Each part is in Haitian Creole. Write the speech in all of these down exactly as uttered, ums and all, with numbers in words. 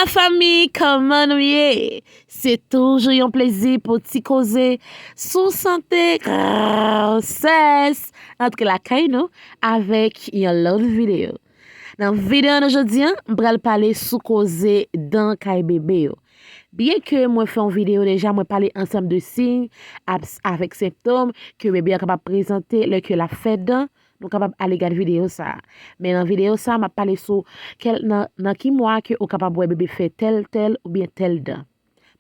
Lafanmi, kòman nou ye? Se toujou yon plezi pou ti koze sou sante, gròsès, antre lakay nou avèk yon lòt videyo. Nan videyo nou jodi a, m pral pale sou koze dan kay bebe yo. Byenke mwen fè yon videyo deja, mwen pale ansanm de siy avèk senptòm ke bebe a kapab prezante lè ke l ap fè dan, nou kapab ale gade videyo sa a. Men nan videyo sa a, m ap pale sou kèl, nan, nan ki mwa ke ou kapab wè bebe fè tèl, tèl oubyen tèl dan.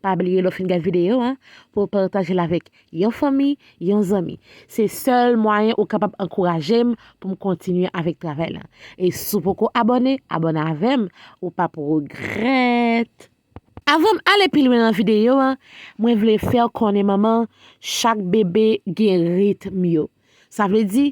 Pa bliye lè w fin gade videyo a, pou w pataje l avèk yon fanmi, yon zanmi. Se sèl mwayen ou kapab ankouraje m pou m kontinye avèk travay la. E si w poko abòne, abòne avè m, ou p ap regrèt. Avan m ale pi lwen nan videyo a, mwen vle fè w konnen manman, chak bebe gen ritm yo. Sa vle di,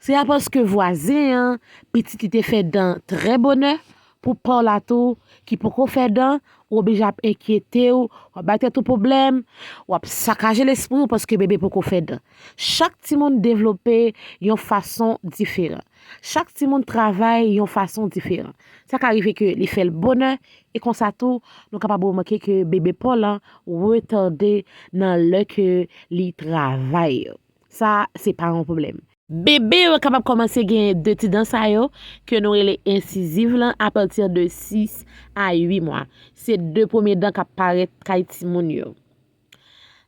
se pa paske vwazen an, pitit li te fè dan trè bonè, pou pa w la tou, ki poko fè dan, ou oblije ap enkyete w, w ap bay tèt ou pwoblèm, w ap sakaje lespri w paske bebe poko fè dan. Chak timoun devlope yon fason diferan. Chak timoun travay yon fason diferan. Sa ka rive ke li fè l bonè, e konsa tou, nou kapab remake ke bebe pa w lan retade nan lè ke li travay. Sa, se pa yon pwoblèm. Bebe yo kapab kòmanse gen de ti dan sa yo ke nou rele ensiziv lan apati de sis a uit mwa. Se de premye dan k ap parèt kay timoun yo.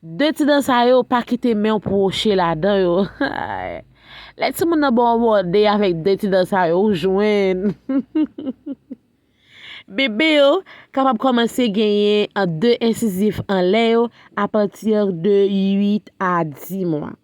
De ti dan sa yo, pa kite men w pwoche ladan yo. Lè timoun nan ba w bòde avèk de ti dan sa yo, ou jwenn. Bebe yo kapab kòmanse genyen an de ensiziv anlè yo apati de uit a dis mwa.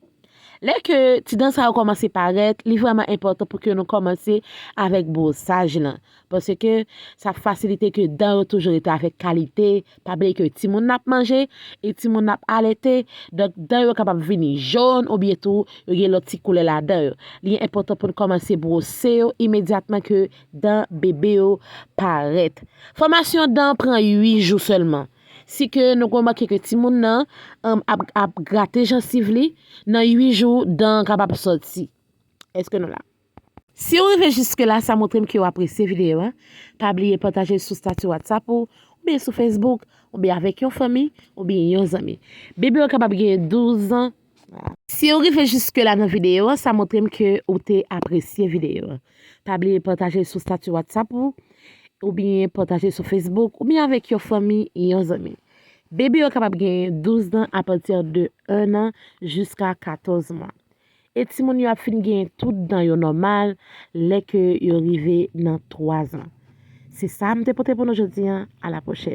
Lè ke ti dan sa yo kòmanse parèt, li vrèman enpòtan pou ke nou kòmanse avèk bwosaj lan. Paske sa ap fasilite ke dan yo toujou rete avèk kalite. Pa bliye ke timoun nan ap manje e timoun nan ap alete. Donk, dan yo kapab vini jòn oubyen tou yo gen lòt ti koulè ladan yo. Li enpòtan pou n kòmanse bwose yo imedyatman ke dan bebe yo parèt. Fòmasyon dan pran uit jou sèlman. Si ke nou remake ke timoun nan, um, ap, ap grate jansiv li, nan uit jou, dan an kapab sòti. Èske nou la? Si w rive jiske la, sa montre m ke w apresye videyo a. Pa bliye pataje l sou stati WhatsApp ou, oubyen sou Facebook, oubyen avèk yon fanmi, oubyen yon zanmi. Bebe yo kapab gen douz an. Si w rive jiske la nan videyo a, sa montre m ke ou te apresye videyo a. Pa bliye pataje l sou stati WhatsApp ou, oubyen pataje l sou Facebook, oubyen avèk yon fanmi, yon zanmi. Bebe yo kapab gen douz an apati de en an jiska katòz mwa. E timoun yo ap fin gen tout dan yo nòmal lè ke yo rive nan twa zan. Se sa m te pote pou nou jodi a. A la pwochèn.